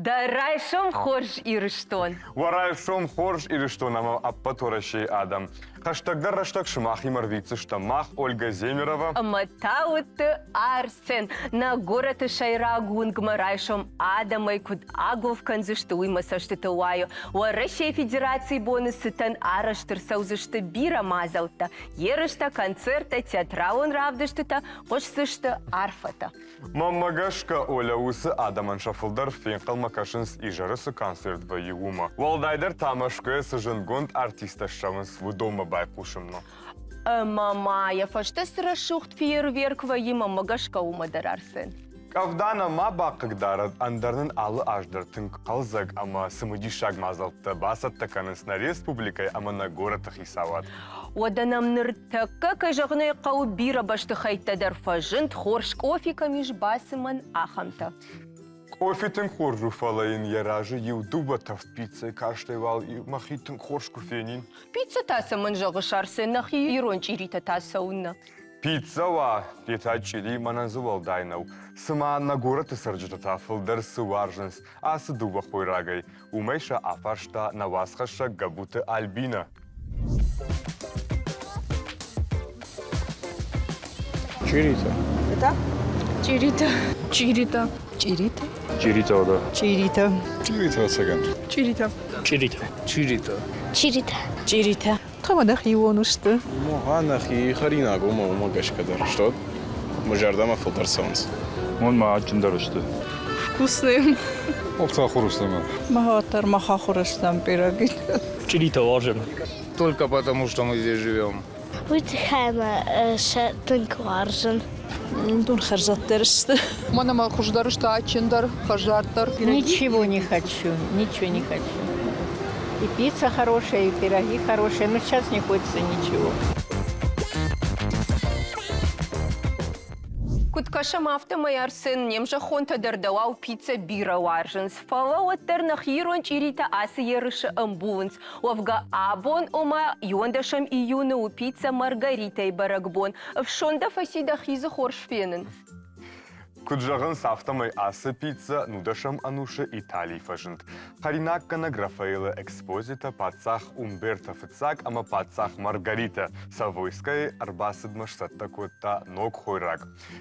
Дӕ райсом хорз, Ирыстон! Уӕ райсом хорз, Ирыстон ӕмӕ ӕппӕт Уӕрӕсейы адӕм! Хӕстӕгдӕр рӕстӕг сымахимӕ рвитдзыстӕм мах, Ольгӕ Земерова ӕмӕ Тауытты Арсен. Нӕ горӕты сӕйраг уынгмӕ райсом адӕмӕй куыд агуылф кӕндзысты, уый мӕ цӕстытыл уайы. Уӕрӕсейы Федерацийы боны цытӕн арӕзт ӕрцӕудзысты бирӕ мадзӕлттӕ, ерыстӕ, концерттӕ, театралон равдыстытӕ, хъуысдзысты арфӕтӕ. Мӕнмӕ гӕсгӕ, Оля уыцы адӕмӕн сӕ фылдӕр фенхъӕлмӕ кӕсынц изӕры цы концерт вӕййы, уымӕ. Уӕлдайдӕр та Мӕскуыйӕ цы зындгонд артисттӕ ссӕуынц, уыдонмӕ байхъусынмӕ. Ӕмӕ ма йӕ фӕстӕ цы рӕсугъд фейерверк вӕййы, мӕнмӕ гӕсгӕ, уымӕ дӕр Арсен. Къӕвда нӕ ма бахъыгдарӕд, ӕндӕр нын алы аз дӕр тынг хъӕлдзӕг ӕмӕ цымыдисаг мадзӕлттӕ бацӕттӕ кӕнынц нӕ республикӕйы ӕмӕ нӕ горӕты хицауад. Уӕдӕ нӕм ныртӕккӕ, кӕй зӕгъын ӕй хъӕуы, бирӕ бӕстыхӕйттӕ дӕр фӕзынд, хорз къофи кӕм ис бацымӕн, ахӕмтӕ. Къофи тынг хорз у, фӕлӕ йын йӕ разы иу-дыууӕ тӕвд пиццӕйы кастӕй уал мӕхи тынг хорз куы фенин. Пиццӕ та цӕмӕн зӕгъыс, Арсен, нӕхи ирон чъиритӕ та цӕуыннӕ? Пиццӕ уа, йе та чъири, мӕнӕн дзы уӕлдай нӕу. Цыма нӕ горӕты цӕрджытӕ та фылдӕр цы уарзынц ацы дыууӕ хойрагӕй, уымӕй сӕ афарста нӕ уацхӕссӕг Гӕбуты Альбинӕ. Чъиритӕ. Это? Чъиритӕ. Чъиритӕ. Чъиритӕ. Чъиритӕ, да. Чъиритӕ. Чъиритӕ, ӕцӕгӕн. Чъиритӕ. Чъиритӕ. Чъиритӕ. Чъиритӕ. Чъиритӕ. Хъӕмӕ нӕхиуон сты. Муха нӕхи хӕринаг у, уымӕ гӕсгӕ дӕр сты. Мӕ зӕрдӕмӕ фылдӕр цӕуынц. Уон ма адджындӕр сты. Вкусные. Охцахур стӕм. Махатар махахур стӕм пироги. Чъиритӕ уарзӕм. Только потому, что мы здесь живем. Уый тыххӕй мӕ сӕ тынг уарзын. Уыдон хӕрзаддӕр сты. Мӕнӕ мӕ хуыздӕр сты адджындӕр, хӕрзаддӕр. Ничего не хочу, ничего не хочу. И пицца хорошая, и пироги хорошие, но сейчас не хочется ничего. Куыд кӕсӕм, афтӕмӕй Арсен не мзӕххонтӕ дӕр дӕуау пиццӕ бирӕ уарзынц, фӕлӕ уӕддӕр нӕхи ирон чъиритӕ ацы ерысы ӕмбулынц. Уӕвгӕ абон, ома иуӕндӕсӕм июны у пицца Маргаритӕйы бӕрӕгбон. Ӕфсон дӕ фӕци дӕхи дзы хорз фенын. Куыд зӕгъынц, афтӕмӕй ацы пиццӕ нудӕсӕм ӕнусы Италийы фӕзынд. Хӕринаггӕнӕг Рафаэлы экспозитӕ паддзах Умберто фыццаг ӕмӕ паддзах Маргаритӕ Савойскӕйы ӕрбацыдмӕ сцӕттӕ кодта ног хойраг.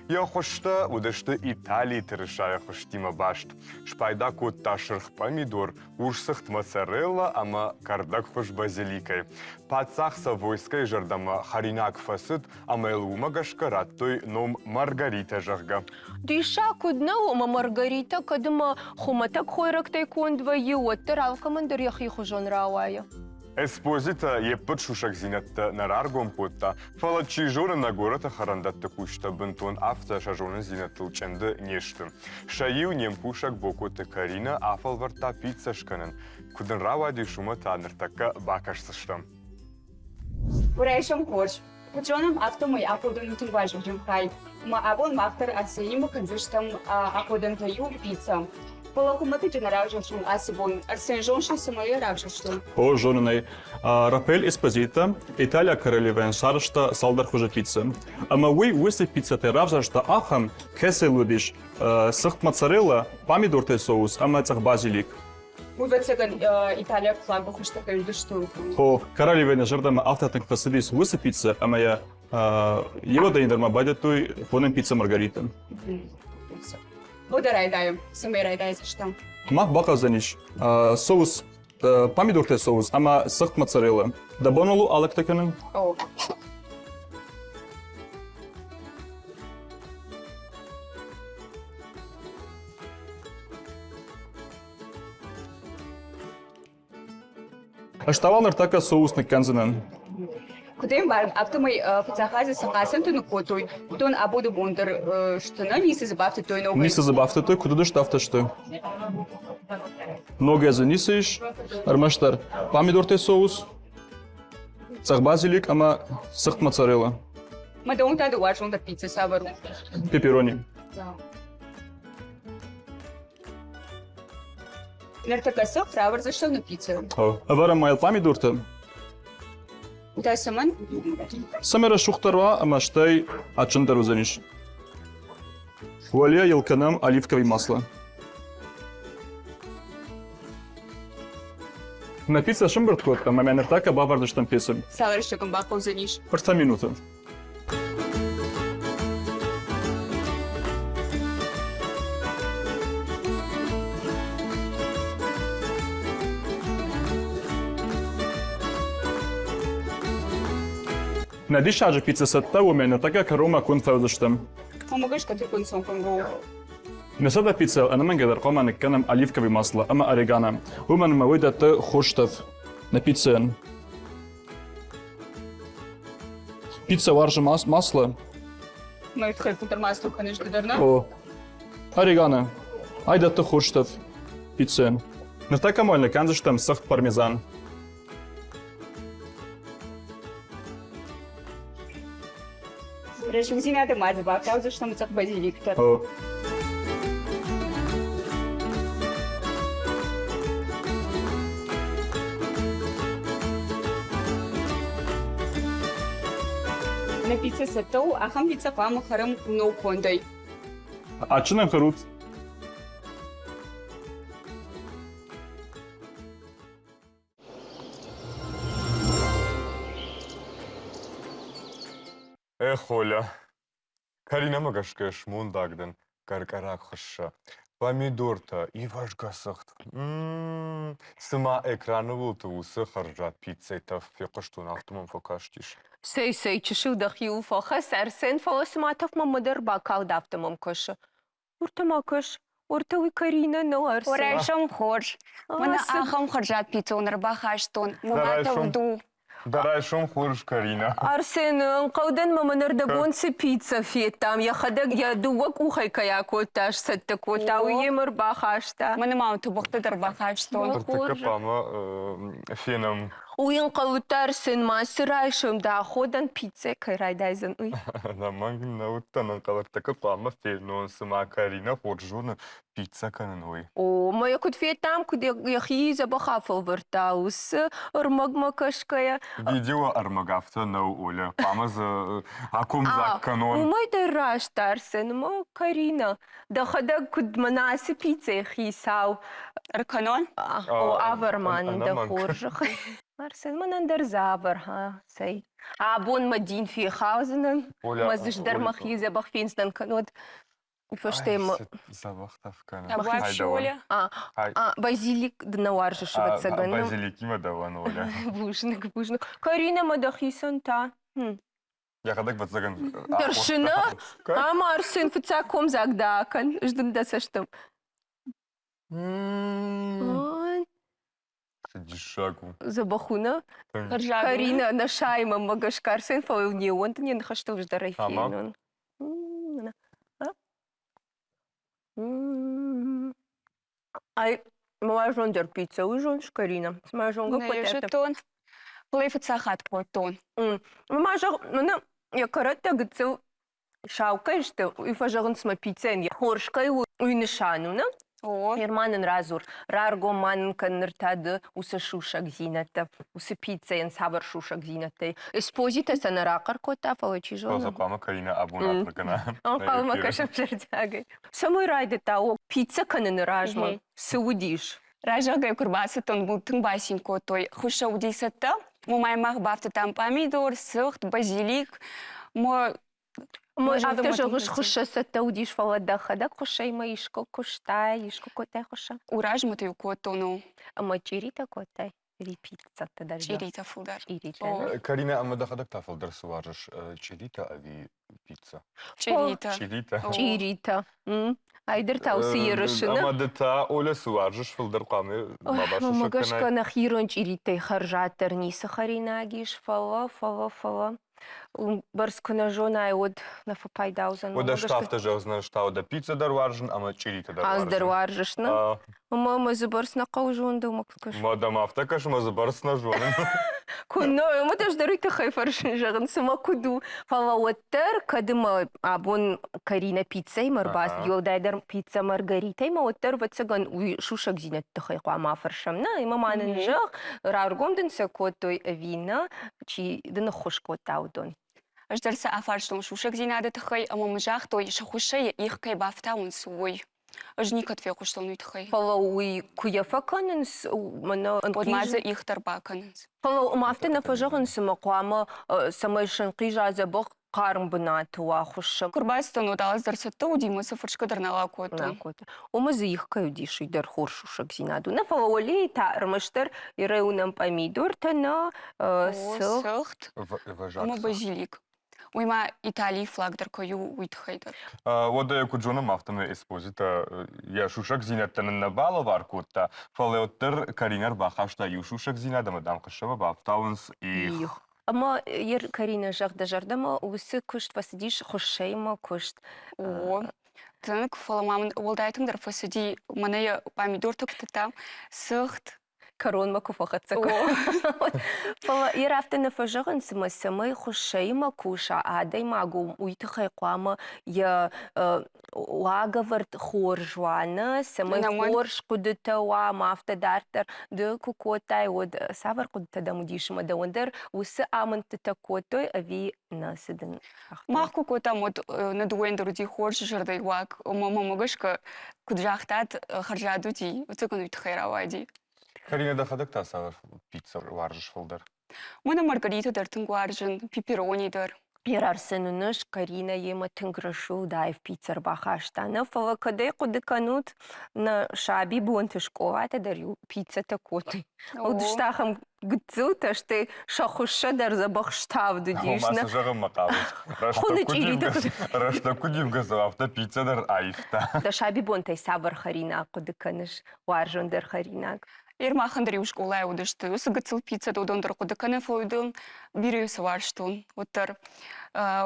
Йӕ хуызтӕ уыдысты Италийы тырысайы хуызтимӕ баст. Спайда кодта сырх пъамидор, урсцыхт моцарелла ӕмӕ кӕрдӕгхуыз базиликӕй. Паддзах Савойскӕйы зӕрдӕмӕ хӕринаг фӕцыд ӕмӕ йыл уымӕ гӕсгӕ радтой ном Маргаритӕ, зӕгъгӕ. Диссаг куыд нӕ у, ӕмӕ Маргаритӕ кӕд ӕмӕ хуымӕтӕг хойрӕгтӕй конд вӕййы, уӕддӕр алкӕмӕн дӕр йӕхи хуызӕн рауайы. Эспозитӕ йе ппӕт сусӕгдзинӕдтӕ нӕ раргом кодта, фӕлӕ чи зоны нӕ горӕты хӕрӕндӕтты кусджытӕ бынтон афтӕ сӕ зонындзинӕдтыл чъынды не сты. Сӕ иу не мкусӕг Бокоты Каринӕ афӕлвӕрдта пиццӕ скӕнын. Куыд ын рауадис, уымӕ та ныртӕккӕ бакӕсдзыстӕм. Райсом хорз. Куыд зонӕм, афтӕмӕй аходӕн тынг вазыгджын хай. Ӕмӕ абон мах дӕр Арсенимӕ кӕндзыстӕм аходӕнтӕ иу пицца. Фӕлӕ хуымӕтӕджы нӕ равзӕрстон ацы бон. Арсен, зоныс, цӕмӕй йӕ равзӕрстон? О, зонын ӕй. Рафаэль Эспозито Италиаг королевӕйӕн сарӕзта цалдӕр хуызы пиццӕ. Ӕмӕ уый уыцы пиццӕтӕй равзӕрста ахӕм, кӕцыйыл уыдис цыхт моцарелла, памидортӕй соус ӕмӕ цъӕх базилик. Ӕвӕццӕгӕн, италиаг флагы хуызтӕ кӕй уыдысты. Хо, королевӕ нӕ зӕрдӕмӕ афтӕ тынг фӕцыдис уыцы пиццӕ, ӕмӕ йӕ Евадӕй дӕр ма байдыдтой хонын пиццӕ Маргарита. Уӕдӕ райдайӕм, цӕмӕй райдайдзыстӕм? Мах бахъӕудзӕнис соус, помидортӕ соус ӕмӕ цыхт моцарелла. Дӕ бон у алыгтӕ кӕнын? О. Ӕз та уал ныртӕккӕ соус ныккӕндзынӕн. Куыд ӕмбарын, афтӕмӕй фыццаг азы цы хъацӕнты ныккодтой, уыдон абоны бон дӕр сты нӕ, ницы дзы бафтыдтой ногӕй. Ницы дзы бафтыдтой, куыд уыдысты, афтӕ сты. Ногӕй дзы ницы ис, ӕрмӕстдӕр памидортӕй соус, цъӕх базилик ӕмӕ цыхт моцарелла. Мадон та ды уарзондӕр пиццӕ цавӕр у? Пепперони. Ныртӕккӕ цыхт равӕрдзыстӕм нӕ пиццӕ. Ӕвӕрӕм ма йыл памидортӕ. Та цӕмӕн? Цӕмӕй рӕсугъддӕр уа ӕмӕ стӕй адджындӕр уыдзӕнис. Уӕлейӕ йыл кӕнӕм оливковый масло. Нӕ пиццӕ сӕмбырд кодтам ӕмӕ ныртӕккӕ бавӕрдзыстӕм пецы. Цавӕр рӕстӕг ын бахъӕудзӕнис? 3 минуты. Нӕ диссаджы пиццӕ цӕттӕ у ӕмӕ ныртӕккӕ кӕронмӕ конд фӕуыдзыстӕм. Уымӕ гӕсгӕ тынг ӕнцон кӕнгӕ у. Нӕ сӕдӕ пиццӕ ӕнӕмӕнгӕй дӕр хъуамӕ ныккӕнӕм оливковый масло ӕмӕ орегано. Уымӕн ӕмӕ уый дӕтты хорз тӕф нӕ пиццӕйӕн. Пицца уарзы масло. Мӕ тыххӕй фылдӕр масло кӕныс ды дӕр, нӕ? О. Орегано. Ай дӕтты хорз тӕф пиццӕйӕн. Ныртӕккӕ ма ныккӕндзыстӕм цыхт пармезан. Рӕсугъддзинады ма дзы бафтаудзыстӕм цъӕх базилик дӕр. О. Нӕ пиццӕ цӕттӕ у, ахӕм пиццӕ хъуамӕ хӕрӕм ног кондӕй. Адджынӕн хӕрут. Эх, Оля, Каринӕмӕ гӕсгӕ смондаг дӕн гӕркъӕраг хуысса. Помидортӕ, ивазгӕ цыхт. Цыма экраны уылты уыцы хӕрзад пиццӕйы тӕф фехъуыстон, афтӕ мӕм фӕкастис. Цӕй, цӕй, чысыл дӕхиуыл фӕхӕц, Арсен, фӕлӕ цыма тӕф мӕнмӕ дӕр бакалд, афтӕ мӕм кӕсы. Уыртӕ ма кӕс, уыртӕ уый Каринӕ нӕу Арсен. Райсом хорз. Мӕнӕ ахӕм хӕрзад пиццон ӕрбахастон. Мӕ райсом, дӕ райсом хорз, Каринӕ. Арсен, ӕнхъӕлдӕн мӕ мӕнӕрдӕбон цы пицца федтам, йӕхӕдӕг йӕ дыууӕ къухӕй кӕй акодта, сцӕттӕ кодта, уый йемӕ ӕрбахаста. Мӕнӕ ма тыбыгъты дӕр бахастон. Ныртӕккӕ хъуамӕ фенӕм. Уый ӕнхъӕлдта Арсен ма цы райсом дӕ аходӕн пиццӕ кӕй райдайдзӕн, уый. Ӕнӕмӕнг нӕ уыдтӕн ӕнхъӕлӕрттӕ хъуамӕ фенон, цыма Каринӕ хорз зоны пиццӕ кӕнын, уый. О, мӕ йӕ куыд федтам, куыд йӕхи дзӕбӕх афӕлвӕрдта уыцы ӕрмӕгмӕ кӕсгӕйӕ. Видео ӕрмӕг афтӕ нӕу, Оля. Хъуамӕ дзы акомдзаг кӕнон. Уымӕй дӕр раст, Арсен, ӕмӕ Каринӕ, дӕхӕдӕг куыд мӕнӕ ацы пиццӕйы хицау. Ӕркӕнон? О, авӕр ма нын дӕ хорзӕхӕй. Арсен, мӕнӕн дӕр дзы авӕр, ха, цӕй. Абон мӕ дин фехалдзынӕн, мӕ дзы дӕр мӕхи дзӕбӕх фендзынӕн, кӕннод фӕстӕ мӕ... Дзӕбӕх тӕф кӕны. Оля. Базилик ды нӕ уарзыс, ӕвӕццӕгӕн. Базиликимӕ дӕуӕн, Оля. Бузныг, бузныг. Каринӕ мӕ дӕхицӕн та? Йӕхӕдӕг ӕвӕццӕгӕн Тӕрсына ӕмӕ Арсен фыццаг комдзаг дӕ акӕн, ӕз дын дӕ цӕстӕм. Цы диссаг у. Дзӕбӕх у, нӕ? Карина, нӕ сайы мӕнмӕ гӕсгӕ Арсен, фӕлӕ не ууӕндын йӕ ныхӕстыл ӕз дӕр ӕй фенон. Ай, мӕ уарзондӕр пиццӕ уый зоныс, Карина? Цыма зонгӕ Нӕ кодтай? зыдтон. Фӕлӕ фыццаг хатт кодтон. Ма зӕгъ, мӕнӕ йӕ кӕрӕттӕ гыццыл сау кӕй сты, уый фӕзӕгъынц мӕ пиццӕйӕн хорз кӕй у, уый нысан у, нӕ? О. Ныр нын радзур, раргом ма нын кӕн ныр та ды уыцы сусӕгдзинӕдтӕ, уыцы пиццӕйӕн цавӕр сусӕгдзинӕдтӕй. Эспозитӕ сӕ нӕ рахъӕр кодта, фӕлӕ чи зоны. Фӕлӕ хъуамӕ Каринӕ абон ахъуыр кӕна. Ӕнхъӕлмӕ кӕсӕм зӕрдиагӕй. Цӕмӕй райдыдта о пиццӕ кӕныны размӕ? Цы уыдис? Разӕггай куы рбацыдтӕн, уым тынг бацин кодтой. Хуыссӕ уыди цӕттӕ, уымӕй мах бафтыдтам пъамидор, цыхт, базилик. Мо Афтӕ зӕгъыс, хуыссӕ цӕттӕ уыдис, фӕлӕ дӕхӕдӕг хуыссӕимӕ искуы куыстай, искуы кодтай хуыссӕ? У размӕ-иу кодтон, о. Ӕмӕ чъиритӕ кодтай? Ӕви пиццӕтӕ дӕр? Чъиритӕ фылдӕр. Чъиритӕ. Каринӕ, ӕмӕ дӕхӕдӕг та фылдӕр цы уарзыс, чъиритӕ ӕви пицца? Чъиритӕ. Чъиритӕ. Чъиритӕ. Айдӕр та уыцы ерысы, нӕ? Ӕмӕ ды та, Оля, цы уарзыс фылдӕр хъуамӕ ма басусӕг Мӕ гӕсгӕ нӕхи ирон чъиритӕй хӕрзаддӕр ницы хӕринаг ис, фӕлӕ, фӕлӕ, фӕлӕ бӕрц куы нӕ зонай, уӕд нӕ фӕпайда уыдзӕн. Уӕдӕ ӕз та афтӕ зӕгъдзынӕн, ӕз та уӕдӕ пиццӕ дӕр уарзын ӕмӕ чъиритӕ дӕр уарзын. Аз дӕр уарзыс, нӕ? Ӕмӕ мӕ дзы бӕрц нӕ хъӕуы зондыл мӕ куыд кӕсы? Мӕ дӕм афтӕ кӕсы, мӕ дзы бӕрц нӕ зонын. Куыннӕ, ӕмӕ дӕ ӕз дӕр уый тыххӕй фӕрсын, зӕгъын, цымӕ куыд у. Фӕлӕ уӕддӕр, кӕд ӕмӕ абон Каринӕ пиццӕимӕ ӕрбацыд, уӕлдайдӕр пиццӕ Маргаритӕимӕ, уӕддӕр, ӕвӕццӕгӕн, уый сусӕгдзинӕдты тыххӕй хъуамӕ афӕрсӕм. Нӕ, ӕмӕ ма нын зӕгъ, раргом дын сӕ кодтой ӕви нӕ, чи дын ӕххуыс кодта, уыдон. Ӕз дӕр сӕ афарстон сусӕгдзинады тыххӕй ӕмӕ мын загътой, сӕ хуыссӕйы их кӕй бафтауынц, уый. Ӕз никӕд фехъуыстон уый тыххӕй. Фӕлӕ уый куы йӕ фӕкӕнынц, мӕнӕ Уӕд ма дзы их дӕр бакӕнынц. Фӕлӕ афтӕ нӕ фӕзӕгъынц, ӕмӕ хъуамӕ цӕмӕй сӕнхъиза дзӕбӕх хъарм бынаты уа хуыссы. Куы рбацыдтӕн, уӕд алцыдӕр цӕттӕ уыди, мӕ сӕ фӕрсгӕ дӕр нал акодтон. Уымӕ дзы их кӕй уыдис, уый дӕр хорз сусӕгдзинад у. Нӕ, фӕлӕ уӕлейы та ӕрмӕстдӕр ирӕй уынӕм пъамидортӕ, нӕ цыхт ӕмӕ базилик. Уый ма Италийы флаг дӕр кӕй у, уый тыххӕй дӕр. Уӕдӕ йӕ куыд зонӕм, афтӕмӕй Эспозито йӕ сусӕгдзинӕдтӕ нын нӕ балӕвар кодта, фӕлӕ уӕддӕр Каринӕ ӕрбахаста иу сусӕгдзинад ӕмӕ, дам, хыссӕмӕ бафтауынц их. Ӕмӕ Каринӕ, зӕгъ, дӕ зӕрдӕмӕ уыцы куыст фӕцыдис хуыссӕимӕ куыст? О, тынг, фӕлӕ ма мын уӕлдай тынгдӕр фӕцыди мӕнӕ йӕ пъамидорты куы цыхт, кӕронмӕ куы фӕхӕццӕ кодта. Фӕлӕ йӕ афтӕ нӕ фӕзӕгъынц, ӕмӕ цӕмӕй хуыссӕимӕ куса адӕймаг, уый тыххӕй хъуамӕ йӕ уагӕвӕрд хорз уа, нӕ, цӕмӕй хорз хъуыдытӕ уа ӕмӕ афтӕ дарддӕр. Ды куы кодтай, уӕд цавӕр хъуыдытӕ дӕм уыдис ӕмӕ дӕуӕн дӕр уыцы амындтытӕ кодтой ӕви нӕ, цы дын загътой? Мах куы кодтам, уӕд нӕ дыууӕйӕн дӕр уыди хорз зӕрдӕйы уаг, ӕмӕ мӕм гӕсгӕ, куыд загътат, хӕрзад уыди, ӕцӕгӕн уый тыххӕй рауади. Карина, дӕхӕдӕг та цавӕр пиццӕ уарзыс фылдӕр? Мӕнӕ Маргарита дӕр тынг уарзын, пепперони дӕр. Арсен уыныс, Карина йемӕ тынг рӕсугъд аив пиццӕ ӕрбахаста. Нӕ, фӕлӕ кӕдӕй хъуыды кӕнут, нӕ сабибонты скъолатӕ дӕр-иу пиццӕтӕ кодтой. Уыдысты ахӕм гыццылтӕ, стӕй сӕ хуыссӕ дӕр дзӕбӕх ставд уыдис. Ома цы зӕгъынмӕ хъавыс? Рӕстӕг куыд ивгӕ цӕуы, афтӕ пиццӕ дӕр аивта. Дӕ сабибонтӕй цавӕр хӕринаг хъуыды кӕныс, уарзондӕр хӕринаг? Ермахан дӕр иу скъолайы уыдысты. Уыцы гыццыл пиццӕ уыдон дӕр хъуыды кӕнын, фӕлӕ уыдон бирӕ цы уарзтон, уӕддӕр.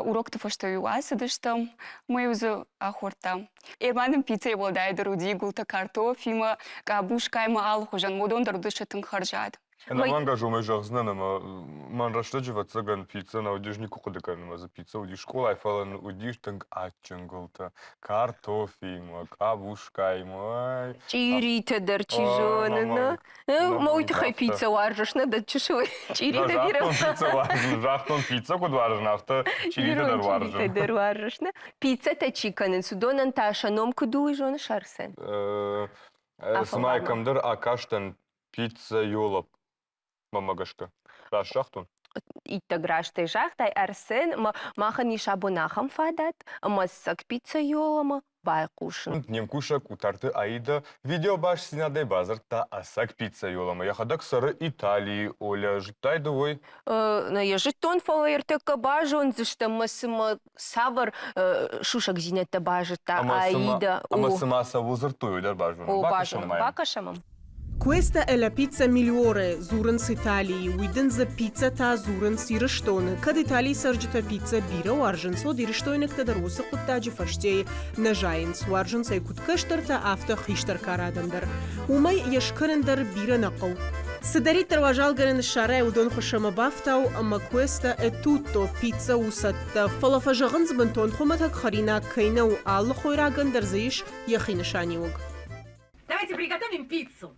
Урокты фӕстӕ-иу ацыдыстӕм, мӕ-иу дзы ахордтам. Ерман нын пиццӕйы уӕлдайдӕр уыди гуылтӕ картофимӕ, къабускаимӕ, алыхуызӕн. Уыдон дӕр уыдысты тынг хӕрзад. Ӕнӕмӕнг ӕз уымӕй зӕгъдзынӕн, ӕмӕ мӕн рӕстӕджы, ӕвӕццӕгӕн, пиццӕ нӕ уыдис, никуы хъуыды кӕнын, ӕмӕ дзы пиццӕ уыдис скъолайы, фӕлӕ уыдис тынг адджын гуылтӕ. Картофимӕ, къабускаимӕ. Ой. Чъиритӕ дӕр чи зоны, нӕ? Мӕ уый тыххӕй пиццӕ уарзыс, нӕ дӕ чысыл чъиритӕ бирӕ. Пиццӕ уарзын, загътон, пиццӕ куыд уарзын, афтӕ чъиритӕ дӕр уарзын. Чъиритӕ дӕр уарзыс, нӕ? Пиццӕтӕ чи кӕнынц, уыдонӕн та сӕ ном куыд у, уый зоныс, Арсен? Цыма кӕмдӕр акастӕн Пиццайоло, мӕнмӕ гӕсгӕ. Раст загътон? Иттӕг растӕй загътай, Арсен, махӕн ис абон ахӕм фадат, ӕмӕ ӕцӕг пиццайоламӕ байхъусын. Не мкусӕг Къутӕрты Аидӕ видеобастдзинадӕй бадзырдта ӕцӕг пиццайоламӕ. Йӕхӕдӕг цӕры Италийы. Оля, зыдтай ды уый? Нӕ йӕ зыдтон, фӕлӕ ӕртӕккӕ базондзыстӕм, мӕ цымӕ цавӕр сусӕгдзинӕдтӕ базыдта Аида. Ӕмӕ цыма цӕуыл дзырдтой, уый дӕр базонӕм. О, базонӕм. Бакӕсӕм ӕм. Questa è la pizza migliore, дзурынц Италийы, уый дын дзы пиццӕтӕ дзурынц Ирыстоны. Кӕд Италийы цӕрджытӕ пиццӕ бирӕ уарзынц, уӕд ирыстойнӕгтӕ дӕр уыцы хъуыддаджы фӕстейы нӕ зайынц. Уарзынц ӕй куыд кӕстӕртӕ, афтӕ хистӕр кары адӕм дӕр. Уымӕй йӕ скӕнын дӕр бирӕ нӕ хъӕуы. Цыдӕриддӕр уазалгӕнӕн ссарай, уыдон хуыссӕмӕ бафтау ӕмӕ Questa è tutto, пиццӕ у цӕттӕ. Фӕлӕ фӕзӕгъынц, бынтон хуымӕтӕг хӕринаг кӕй нӕу, алы хойрагӕн дӕр дзы ис йӕхи нысаниуӕг. Давайте приготовим пиццу.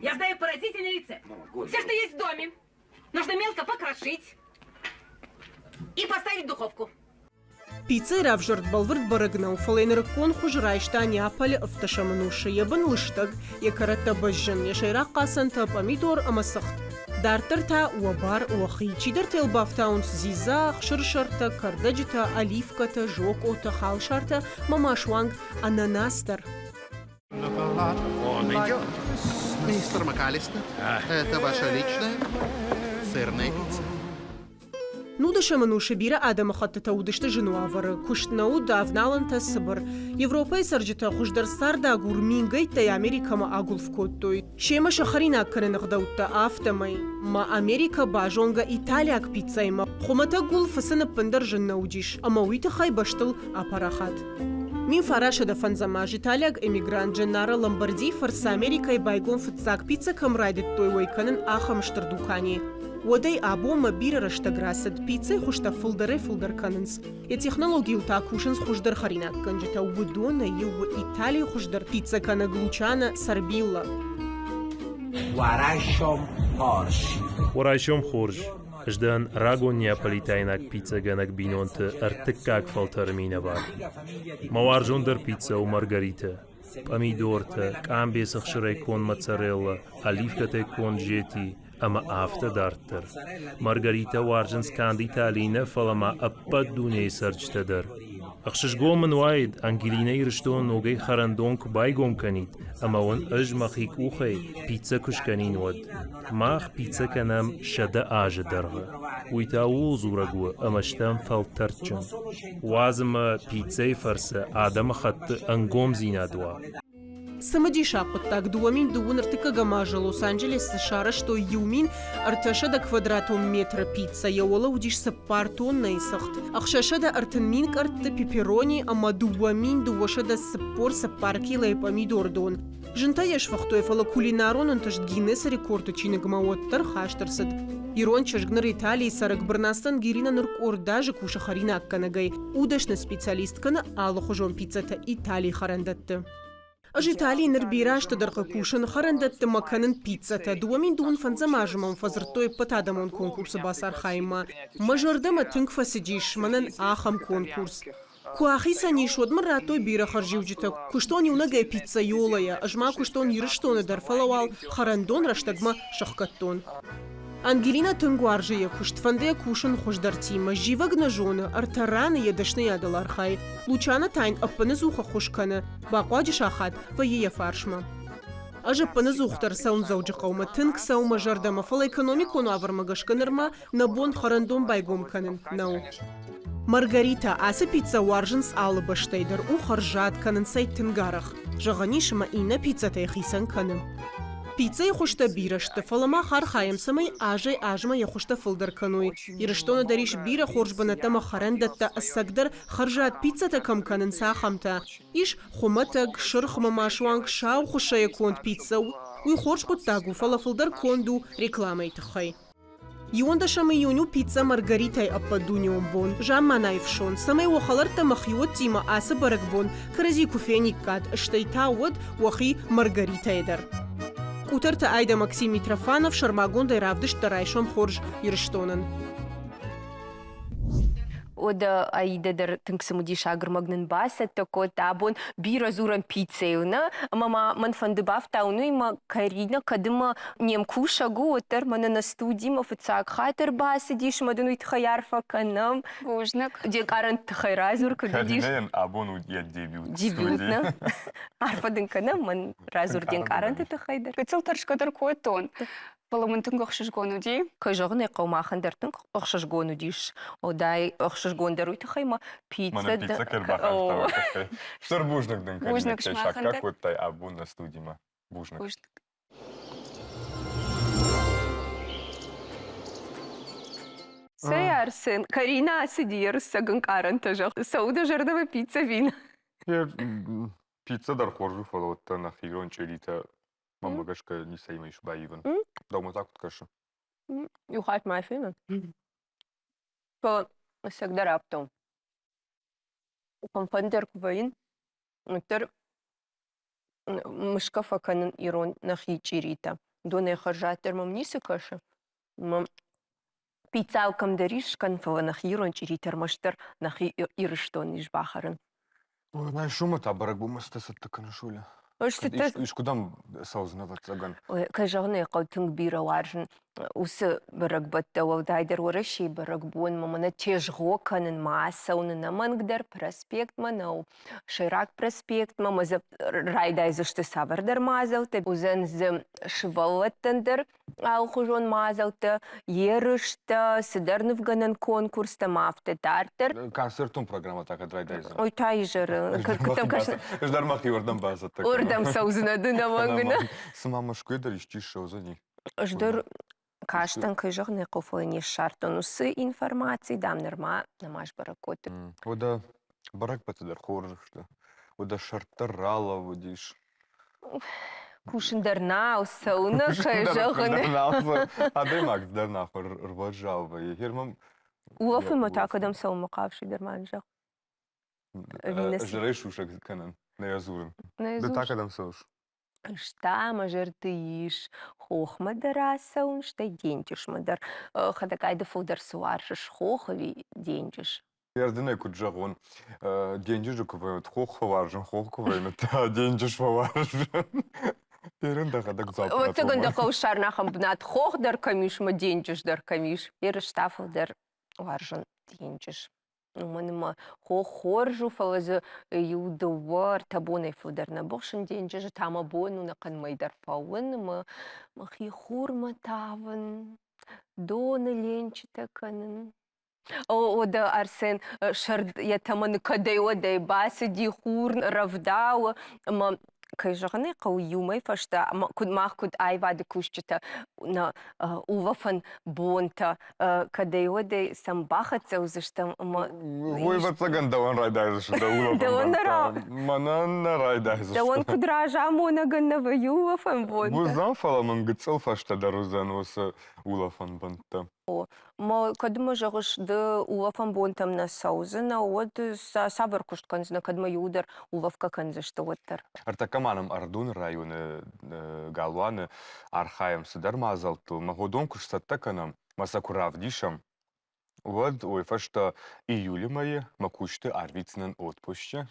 Я знаю поразительный рецепт. Все, что есть в доме, нужно мелко покрошить и поставить в духовку. Пиццӕйы равзӕрд бӕлвырд бӕрӕг нӕу, фӕлӕ нырыккон хуыз райста Неаполы ӕвддӕсӕм ӕнусы. Йӕ бын лыстӕг, йӕ кӕрӕттӕ бӕззын, йӕ сӕйраг хъацӕнтӕ пъамидор ӕмӕ цыхт. Дарддӕр та уӕ бар уӕхи. Чидӕртӕ йыл бафтауынц дзидза, ӕхсырсӕртӕ, кӕрдӕджытӕ, оливкӕтӕ, зокъотӕ, халсартӕ ӕмӕ ма суанг ананас дӕр. Он идет. Мистер МакАлистер, это ваша личная сырная пицца. Нудӕсӕм ӕнусы бирӕ адӕмыхӕттытӕ уыдысты зын уавӕры, куыст нӕ уыд, авналӕнтӕ цыбыр. Европӕйы цӕрджытӕ хуыздӕр цардагур мингӕйттӕй Америкӕмӕ агуылф кодтой. Семӕ сӕ хӕринаг кӕныны ӕгъдӕуттӕ афтӕмӕй. Ма Америкӕ базонгӕ италиаг пиццӕимӕ. Хуымӕтӕг гуыл фыцын ӕппындӕр зын нӕ уыдис, ӕмӕ уый тыххӕй бӕстыл апарахат. 1905 аз италиаг эмигрант Дженнаро Ломбардийы фӕрцы Америкӕйы байгом фыццаг пиццӕ кӕм райдыдтой уӕй кӕнын, ахӕм стыр дукани. Уӕдӕй абонмӕ бирӕ рӕстӕг рацыд, пиццӕйы хуызтӕ фылдӕрӕй-фылдӕр кӕнынц. Йӕ технологийыл та кусынц хуыздӕр хӕринаггӕнджытӕ, уыдонӕй иу у Италийы хуыздӕр пиццӕ кӕнӕг Лучано Сорбилла. Уӕ райсом хорз! Ӕз дӕн рагон неаполитайнаг пиццӕгӕнӕг бинонты ӕртыккаг фӕлтӕры минӕвар. Мӕ уарзондӕр пиццӕ у Маргаритӕ. Пъамидортӕ, къамбецы хсырӕй конд моцарелла, оливкӕтӕй конд зети ӕмӕ афтӕ дарддӕр. Маргаритӕ уарзынц канд Италийы нӕ, фӕлӕ ма ӕппӕт дунейы цӕрджытӕ дӕр. Ӕхсызгон мын уаид, Ангелинӕ Ирыстоны ногӕй хӕрӕндон куы байгом кӕнид, ӕмӕ уын ӕз мӕхи къухӕй пиццӕ куы скӕнин, уӕд. Мах пиццӕ кӕнӕм 100 азы дӕргъы. Уый та ууыл дзурӕг у, ӕмӕ стӕм фӕлтӕрдджын. Уадз ӕмӕ пиццӕйы фӕрцы адӕмыхатты ӕнгомдзинад уа. Цымыдисаг хъуыддаг 2002 ӕртыккӕгӕм азы Лос-Анджелесы сарӕзтой 1300 квадратон метры пиццӕ, йӕ уӕлӕ уыдис 4 тоннӕйы цыхт, 630 000 къӕртты пепперони ӕмӕ 2244 килойы пъамидоры дон. Зынтӕ йӕ сфыхтой, фӕлӕ кулинарон ӕнтыст Гиннесы рекордты чиныгмӕ уӕддӕр хаст ӕрцыд. Ирон чызг ныр Италийы цӕрӕг Бырнацты Ангелина ныр къорд азы кусы хӕринаггӕнӕгӕй, у дӕсны специалист, кӕны алыхуызон пиццӕтӕ Италийы хӕрӕндӕтты. Ӕз Италийы ныр бирӕ азты дӕргъы кусын хӕрӕндӕтты мӕ кӕнын пиццӕтӕ. 2025 азы мӕм фӕдзырдтой ӕппӕтадӕмон конкурсы бацархайынмӕ. Мӕ зӕрдӕмӕ тынг фӕцыдис мӕнӕн ахӕм конкурс. Куы ахицӕн ис, уӕд мын радтой бирӕ хӕрзиуджытӕ. Куыстон иунӕгӕй пиццайолайӕ, ӕз ма куыстон Ирыстоны дӕр, фӕлӕ уал хӕрӕндон рӕстӕгмӕ сӕхгӕдтон. Ангелинӕ тынг уарзы йӕ куыст, фӕнды йӕ кусын хуыздӕртимӕ, зивӕг нӕ зоны, ӕртӕ раны йӕ дӕсныйадыл архайы. Лучана та йын ӕппынӕдзух ӕххуыс кӕны, бахъуаджы сахат вӕййы йӕ фарсмӕ. Ӕз ӕппынӕдзухдӕр цӕуын Дзӕуджыхъӕумӕ, тынг цӕуы мӕ зӕрдӕмӕ, фӕлӕ экономикон уавӕрмӕ гӕсгӕ нырма нӕ бон хӕрӕндон байгом кӕнын нӕу. Маргарита, ацы пиццӕ уарзынц алы бӕстӕй дӕр, у хӕрзад, кӕнынц ӕй тынг арӕх. Зӕгъӕн ис, ӕмӕ иннӕ пиццӕтӕй хицӕн кӕны. Пиццӕйы хуызтӕ бирӕ сты, фӕлӕ мах архайӕм, цӕмӕй азӕй-азмӕ йӕ хуызтӕ фылдӕр кӕной. Ирыстоны дӕр ис бирӕ хорз бынӕттӕ ӕмӕ хӕрӕндӕттӕ, ӕцӕгдӕр хӕрзад пиццӕтӕ кӕм кӕнынц, ахӕмтӕ. Ис хуымӕтӕг, сырх ӕмӕ ма суанг сау хуыссӕйӕ конд пиццӕ. Уый хорз хъуыддаг у, фӕлӕ фылдӕр конд у рекламӕйы тыххӕй. Иуӕндӕсӕм июнь у пиццӕ Маргаритӕйы ӕппӕтдунеон бон. Замманайы фсон, цӕмӕй уӕ хӕлӕрттӕ ӕмӕ хиуӕттимӕ ацы бӕрӕгбон кӕрӕдзи куы фениккат, стӕй та уӕд уӕхи Маргаритӕйы дӕр. Къутӕрты Айдӕ Максим Митрофанов сӕрмагондӕй равдыста райсом хорз Ирыстонӕн. Уӕдӕ Аидӕ дӕр тынг цымыдисаг ӕрмӕг нын бацӕттӕ кодта. Абон бирӕ дзурӕм пиццӕйыл, нӕ? Ӕмӕ ма мӕн фӕнды бафтауын уый, ӕмӕ Каринӕ кӕд ӕмӕ не мкусӕг у, уӕддӕр мӕнӕ нӕ студимӕ фыццаг хатт ӕрбацыдис ӕмӕ дын уый тыххӕй арфӕ кӕнӕм. Бузныг. Де нкъарӕнты тыххӕй радзур, куыд уыдис? Каринӕйӕн абон уыд йӕ дебют. Дебют, нӕ? Арфӕ дын кӕнӕм, мӕн радзур де нкъарӕнты тыххӕй дӕр. Гыццыл тӕрсгӕ дӕр кодтон. Фӕлӕ мын тынг ӕхсызгон уыди. Кӕй зӕгъын ӕй хъӕуы, махӕн дӕр тынг ӕхсызгон уыдис. Уӕлдай ӕхсызгондӕр уый тыххӕй ма пиццӕ... Мӕнӕ пиццӕ кӕй ӕрбахаста, уый тыххӕй. Стыр бузныг дын, Каринӕ, кӕй саккаг кодтай абон нӕ студимӕ. Бузныг. Бузныг. Цӕй, Арсен, Каринӕ ацыди ерыссӕг ӕнкъарӕнтӕ зӕгъ. Цӕуы дӕ зӕрдӕмӕ пиццӕ вин? Пиццӕ дӕр хорз у, фӕлӕ уӕддӕр нӕхи ирон чъиритӕ Мӕнмӕ гӕсгӕ ницӕимӕ ис баивын. Дӕумӕ та куыд кӕсы? Иу хатт ма фенын. Фӕлӕ ӕцӕгдӕр афтӕ у. Кӕмфӕндӕр куы вӕййын, уӕддӕр мысгӕ фӕкӕнын ирон нӕхи чъиритӕ. Донӕй хӕрзаддӕр мӕм ницы кӕсы. Мӕм пиццӕ алкӕмдӕр ис скӕн, фӕлӕ нӕхи ирон чъиритӕ ӕрмӕстдӕр нӕхи Ирыстоны ис бахӕрын. Райсомы та бӕрӕгбонмӕ цытӕ цӕттӕ кӕныс, Оля? Ӕз цытӕ... Искуыдӕм цӕудзынӕ, ӕвӕццӕгӕн? Кӕй зӕгъын ӕй хъӕуы, тынг бирӕ уарзын уыцы бӕрӕгбӕттӕ, уӕлдайдӕр Уӕрӕсейы бӕрӕгбонмӕ, мӕнӕ тезгъо кӕнынмӕ ацӕуын ӕнӕмӕнгдӕр проспектмӕ нӕу. Сӕйраг проспектмӕ ӕмӕ дзы райдайдзысты цавӕрдӕр мадзӕлттӕ, уыдзӕн дзы сывӕллӕттӕн дӕр алыхуызон мадзӕлттӕ, ерыстӕ, цыдӕр нывгӕнӕн конкурстӕ ӕмӕ афтӕ дарддӕр. Концертон программӕ та кӕд райдайдзӕн? Ой, та изӕры. Ӕз дӕр мӕхи уырдӕм бацӕттӕ кӕнон. Уырдӕм цӕудзынӕ ды нӕмӕнг. Цыма Мӕскуыйы дӕр исчи ссӕудзӕни. Ӕз дӕр кастӕн, кӕй зӕгъын ӕй хъӕуы, фӕлӕ не ссардтон уыцы информаци, дам, нырма нӕма сбӕрӕг кодтой. Уӕдӕ бӕрӕгбӕттӕ дӕр хорз сты. Уӕдӕ сӕрд дӕр ралӕууыдис. Кусын дӕр нал цӕуы, кӕй зӕгъын. Адӕймаг дӕр нахуыр ӕруӕззау вӕййы. Герман Улӕфынмӕ та кӕдӕм цӕуынмӕ хъавыс, дӕр ма зӕгъ. Ӕз сусӕг кӕнын, нӕ йӕ дзурын. Ды та кӕдӕм цӕуыс? Ӕз та мӕ зӕрды ис хохмӕ дӕр ацӕуын, стӕй денджызмӕ дӕр. Хӕдӕгай ды фылдӕр цы уарзыс, хох ӕви денджыз? Ӕрдынӕй куыд зӕгъон, денджызы куы вӕййут, хох фӕуарзын, хох куы вӕййут, та денджыз фӕуарзын. Ерын дӕхӕдӕг дзуапп Ӕвӕццӕгӕн дӕ хъӕуы ссарын ахӕм бынат, хох дӕр кӕм ис ӕмӕ денджыз дӕр кӕм ис. Ерыстӕ фылдӕр уарзын денджыз. Уымӕн ӕмӕ хох хорз у, фӕлӕ дзы иу дыууӕ, ӕртӕ бонӕй фылдӕр нӕ быхсын денджызы та мӕ бон у ӕнӕхъӕн мӕй дӕр фӕуын ӕмӕ мӕхи хурмӕ тавын, доны ленчытӕ кӕнын. О, Арсен, сӕрд йӕ тӕмӕны кӕдӕй-уӕдӕй бацыди, хур рӕвдауы ӕмӕ кӕй зӕгъын ӕй хъӕуы, иу мӕй фӕстӕ куыд мах куыд аивады кусджытӕ нӕ улӕфӕн бонтӕ кӕдӕй-уӕдӕй сӕм бахӕццӕ уыдзыстӕм ӕмӕ Уый ӕвӕццӕгӕн дӕуӕн райдайдзысты дӕ улӕфӕн Дӕуӕн нӕ Мӕнӕн нӕ райдайдзысты. Дӕуӕн куыд разамонӕгӕн нӕ вӕййы улӕфӕн бонтӕ? Уыдзӕн, фӕлӕ мын гыццыл фӕстӕдӕр уыдзӕн уыцы улӕфӕн бонтӕ. Кӕд мӕ зӕгъыс, ды улӕфӕн бонтӕм нӕ цӕудзынӕ, уӕд цавӕр куыст кӕндзынӕ, кӕд мӕ иуылдӕр улӕфгӕ кӕндзысты, уӕддӕр? Ӕртӕккӕ ма нӕм Ӕрыдоны районы галуаны архайӕм цыдӕр мадзӕлттыл. Мӕ уыдон куы сцӕттӕ кӕнӕм, мӕ сӕ куы равдисӕм, уӕд уый фӕстӕ июлы мӕйы мӕ кусты арвитдзынӕн отпусчы.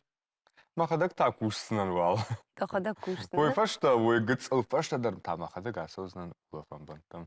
Мӕхӕдӕг та кусдзынӕн уал. Дӕхӕдӕг кусдзынӕ? Уый фӕстӕ, уый гыццыл фӕстӕдӕр та мӕхӕдӕг ацӕудзынӕн улӕфӕн бӕнттӕм.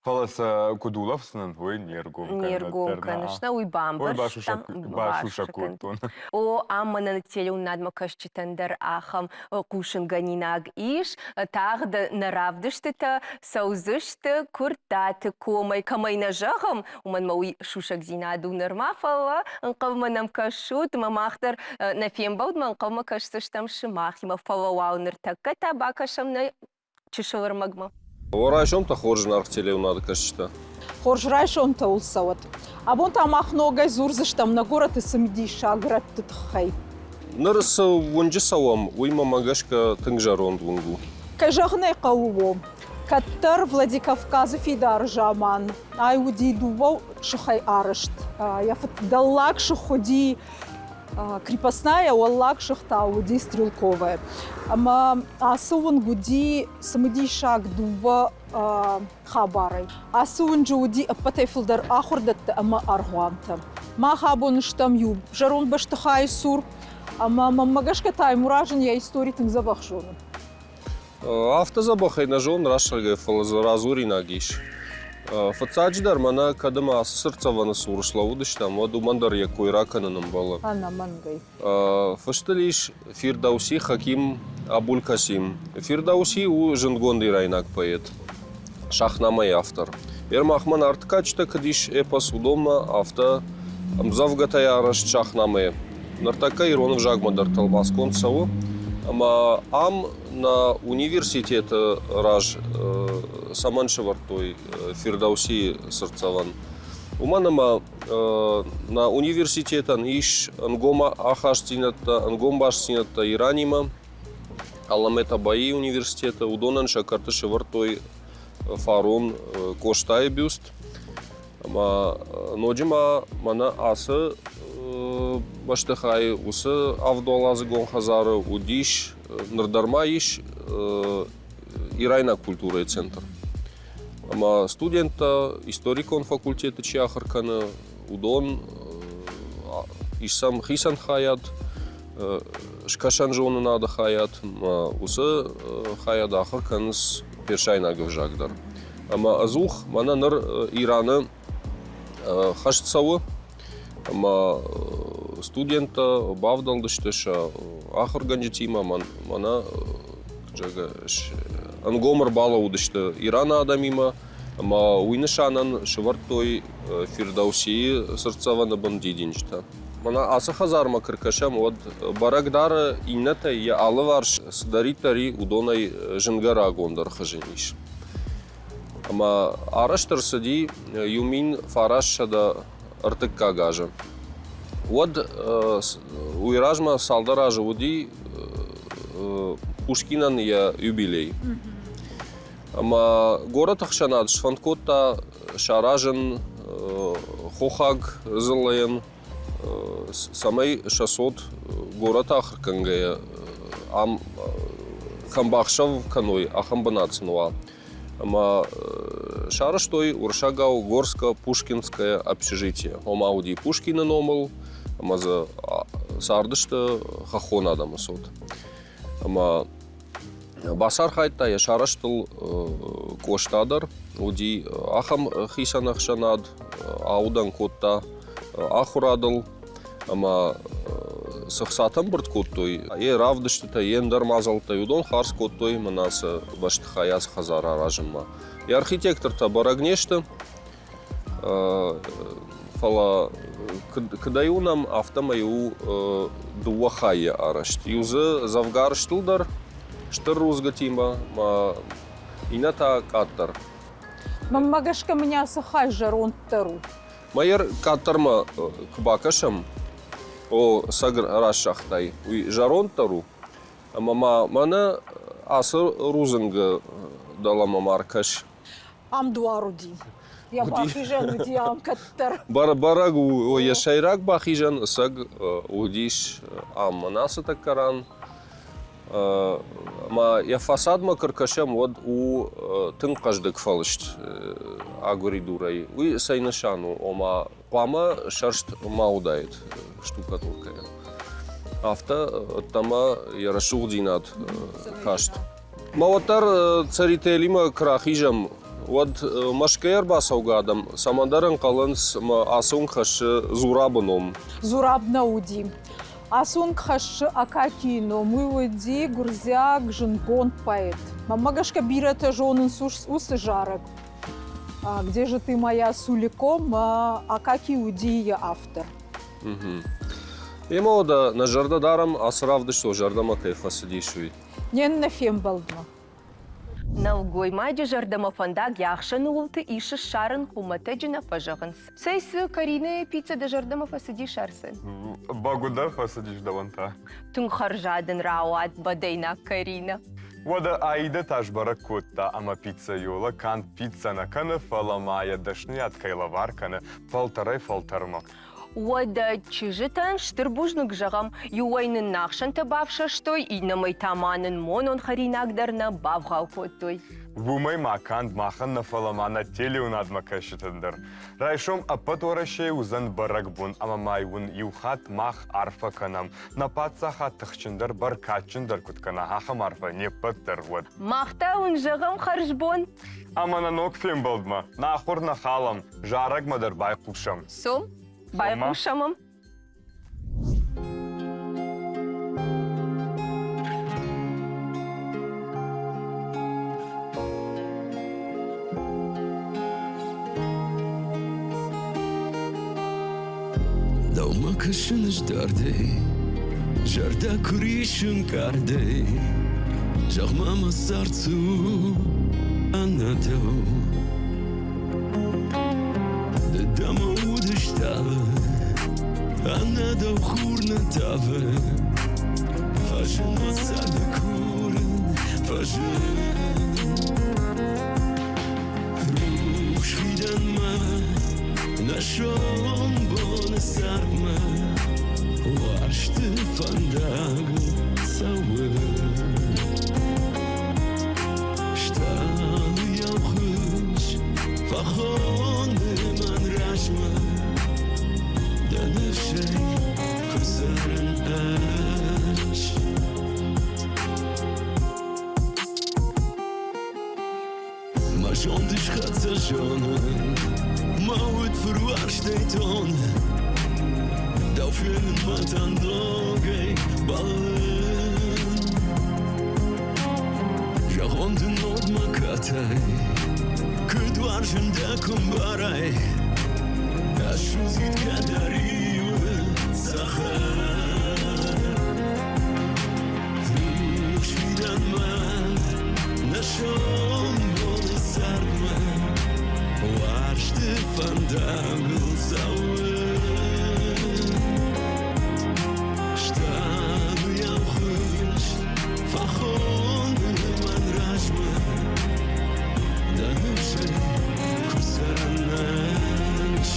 Фӕлӕ сӕ куыд улӕфдзынӕн, уый не ргом кӕнын. Не ргом кӕныс, нӕ уый бамбӕрстам. Басусӕг кодтон. О, ам мӕнӕн телеуынадмӕ кӕсджытӕн дӕр ахӕм хъусынгӕнинаг ис. Тагъд нӕ равдыстытӕ цӕудзысты Куырттаты комӕй. Кӕмӕй нӕ зӕгъӕм, уымӕн мӕ уый сусӕгдзинад у нырма, фӕлӕ ӕнхъӕлмӕ нӕм кӕсут ӕмӕ мах дӕр нӕ фембӕлдмӕ ӕнхъӕлмӕ кӕсдзыстӕм сымахимӕ, фӕлӕ уал ныртӕккӕ та бакӕсӕм нӕ чысыл ӕрмӕгмӕ. О, райсомтӕ хорз зынаргъ телеуынады кӕсджытӕ. Хорз райсомтӕ уыл цӕуӕд. Абон та мах ногӕй дзурдзыстӕм нӕ горӕты цымыдисаг рӕтты тыххӕй. Ныр цы уынджы цӕуӕм, уый мӕмӕ гӕсгӕ тынг зӕронд уынг у. Кӕй зӕгъын ӕй хъӕуы, о. Кӕддӕр Владикавказы фидары заман ай уыди дыууӕ сыхӕй арӕзт. Йӕ фыд дӕллаг сых уыди крепостная, уӕллаг сых та уыди стрелковая. Ӕмӕ ацы уынг уыди цымыдисаг дыууӕ хабарӕй. Ацы уынджы уыди ӕппӕтӕй фылдӕр ахуырдӕттӕ ӕмӕ аргъуантӕ. Мах абон стӕм иу зӕронд бӕстыхайы цур, ӕмӕ мӕнмӕ гӕсгӕ Таймураз ын йӕ истори тынг дзӕбӕх зоны. Афтӕ дзӕбӕхӕй нӕ зонын рӕстӕгӕй, фӕлӕ дзы радзуринаг ис. Фыццаджыдӕр мӕнӕ кӕд ӕмӕ ацы цыртдзӕвӕны цур слӕууыдыстӕм, уӕд уымӕн дӕр йӕ кой ракӕнын ӕмбӕлы. Ӕнӕмӕнгӕй. Фыстыл ис Фирдауси Хаким Абулькасим. Фирдауси у зындгонд ирайнаг поэт, Шахнамайы автор. Ермахмӕ нарты кадджытӕ куыд ис эпос, уыдонмӕ афтӕ ӕмдзӕвгӕтӕй арӕзт Шахнамӕ. Ныртӕккӕ ирон ӕвзагмӕ дӕр тӕлмацгонд цӕуы, ӕмӕ ам нӕ университеты раз цӕмӕн сӕвӕрдтой Фирдоусийы цыртдзӕвӕн? Уымӕн ӕмӕ нӕ университетӕн ис ӕнгом ахастдзинӕдтӕ, ӕнгом бастдзинӕдтӕ Иранимӕ, Аламет-Абайы университеты. Уыдонӕн сӕ кӕрты сӕвӕрдтой фарон Къостайы бюст. Ӕмӕ ноджы ма мӕнӕ ацы бӕстыхайы уыцы авдуӕладзыгон хӕдзары уыдис, ныр дӕр ма ис ирайнаг культурӕйы центр. Ӕмӕ студенттӕ историкон факультеты чи ахуыр кӕны, уыдон ис сӕм хицӕн хайад, скӕсӕн зонынады хайад, ӕмӕ уыцы хайад ахуыр кӕнынц персайнаг ӕвзаг дӕр. Ӕмӕ ӕдзух мӕнӕ ныр Ираны хӕст цӕуы, ӕмӕ студенттӕ бавдӕлдысты сӕ ахуыргӕнджытимӕ, мӕнӕ ӕнгом ӕрбалӕууыдысты Ираны адӕмимӕ, ӕмӕ уый нысанӕн сӕвӕрдтой Фирдоусийы цыртдзӕвӕны бын дидинджытӕ. Мӕнӕ ацы хӕдзармӕ куы ркӕсӕм, уӕд бӕрӕг дары иннӕтӕй йӕ алыварс цыдӕриддӕр и, уыдонӕй зынгӕ рагондӕр хызын ис. Ӕмӕ арӕзт ӕрцыди 1903 азы. Уӕд уый размӕ цалдӕр азы уыди Пушкинӕн йӕ юбилей. Ӕмӕ горӕты ӕхсӕнад сфӕнд кодта саразын хохаг дзыллӕйӕн, цӕмӕй сӕ цот горӕты ахуыр кӕнгӕйӕ ам кӕм бахсӕв кӕной, ахӕм бынат сын уа. Ӕмӕ сарӕзтой уырыссагау Горско-Пушкинское общежитие. Ома уыди Пушкины номыл. Ӕмӕ дзы цардысты хӕххон адӕмы цот. Ӕмӕ бацархайдта йӕ сарӕзтыл Къоста дӕр. Уыди ахӕм хицӕн ӕхсӕнад, аудӕн кодта ахуырадыл ӕмӕ цы хцатӕ ӕмбырд кодтой, йӕ равдыстытӕ, йе ндӕр мадзӕлттӕ, уыдон хардз кодтой мӕнӕ цы бӕстыхай ацы хӕдзар аразынмӕ. Йӕ архитектортӕ бӕрӕг не сты, фӕлӕ куыд ӕй уынӕм, афтӕмӕй у дыууӕ хайы арӕзт. Иу дзы дзӕвгар стылдӕр, стыр рудзгуытимӕ, иннӕ та къаддӕр. Мӕнмӕ гӕсгӕ мын ацы хай зӕронддӕр у. Майор къаддӕрмӕ куы бакӕсӕм, о, цӕг расагътай, уый зӕронддӕр у. Ӕмӕ ма мӕнӕ ацы рудзынгы дӕлӕмӕ ма ркӕс. Ам дуар уыди. Йӕ бахизӕн уыди ам кӕддӕр. Бӕрӕг у, йӕ сӕйраг бахизӕн ӕцӕг уыдис ам. Мӕнӕ ацы тӕккӕ ран Ӕмӕ йӕ фасадмӕ куы ркӕсӕм, уӕд у тынг хъӕздыг фӕлыст агуыридурӕй. Уый цӕй нысан у? Ома хъуамӕ сӕрст ма уыдаид штукатуркӕйӕ. Афтӕ ӕддӕмӕ йӕ рӕсугъддзинад каст. Мӕ уӕддӕр Церетелимӕ куы рахизӕм, уӕд Мӕскуыйӕ ӕрбацӕугӕ адӕм цӕмӕндӕр ӕнхъӕлынц, ӕмӕ ацы уынг хӕссы Зурабы ном. Зураб нӕ уыди. Ацы уынг хӕссы Акакийы ном. Уый уыди гуырдзиаг зындгонд поэт. Мӕнмӕ гӕсгӕ бирӕтӕ зонынц уыцы зарӕг. Где же ты моя Сулико? Акакий уыди йӕ автор. Емӕ уӕдӕ нӕ зӕрдӕ дарӕм, ацы равдыст уӕ зӕрдӕмӕ кӕй фӕцыдис, уый. Не ннӕ фембӕлдмӕ. Нӕлгоймаджы зӕрдӕмӕ фӕндаг йӕ ахсӕны уылты ис ссарын хуымӕтӕджы нӕ фӕзӕгъынц. Цӕй цы, Каринӕйы пиццӕ дӕ зӕрдӕмӕ фӕцыдис, Арсен? Бӕгуыдӕр фӕцыдис дӕуӕн та. Тынг хӕрзад ын рауад бӕдӕйнаг Каринӕ. Уӕдӕ Аидӕ та сбӕрӕг кодта, ӕмӕ пиццайола канд пиццӕ нӕ кӕны, фӕлӕ ма йӕ дӕсныйад кӕй лӕвар кӕны фӕлтӕрӕй-фӕлтӕрмӕ. Уӕдӕ чызджытӕн стыр бузныг зӕгъӕм, иуӕй нын нӕ ахсӕнтӕ бафсӕстой, иннӕмӕй та ма нын монон хӕринаг дӕр нӕ бавгъау кодтой. Уымӕй ма канд махӕн нӕ, фӕлӕ ма нӕ телеуынадмӕ кӕсджытӕн дӕр. Райсом ӕппӕт Уӕрӕсейы уыдзӕн бӕрӕгбон ӕмӕ ма уын иу хатт мах арфӕ кӕнӕм, нӕ паддзахад тыхджындӕр, бӕркадджындӕр куыд кӕна, ахӕм арфӕ не ппӕт дӕр уӕд. Мах та уын зӕгъӕм хӕрзбон. Ӕмӕ нӕ ног фембӕлдмӕ нӕ ахуыр нӕ халӕм, зарӕгмӕ дӕр байхъусӕм. Цом, байхъусӕм ӕм. Дӕумӕ кӕсын ӕз дардӕй, зӕрдӕ куы рисы нкъардӕй. Зӕгъ-ма мӕ цард цы у ӕнӕ дӕу? Ды дӕ мӕ уды стъалы, ӕнӕ дӕу хур нӕ тавы. Фӕзын мӕ царды курын, фӕзын. Рухс фидӕнмӕ, нӕ сомбоны цардмӕ уарзты фӕндагыл цӕуы. Стъалыйау хыз фӕхоны мӕн размӕ, дӕ ныфсӕй куы цӕрын ӕз. Мӕ зонд ысхӕццӕ зонын, мӕ уд фыруарзтӕй тоны. Дӕу фенынмӕ та ногӕй бӕллын. Зӕгъон дын ног мӕ катай, куыд уарзын дӕ куы мбарай. Ӕссудзид кӕддӕр риуы цӕхӕр. Рухс фидӕнмӕ, нӕ сомбоны цардмӕ уарзты фӕндагыл цӕуы. Стъалыйау хыз фӕхоны мӕн размӕ, дӕ ныфсӕй куы цӕрын ӕз.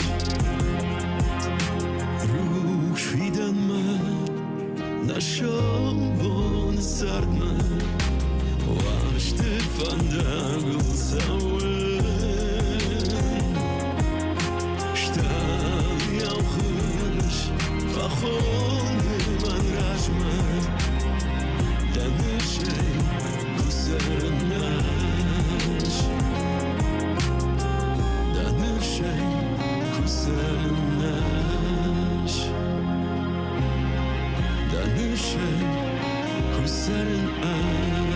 ныфсӕй куы цӕрын ӕз.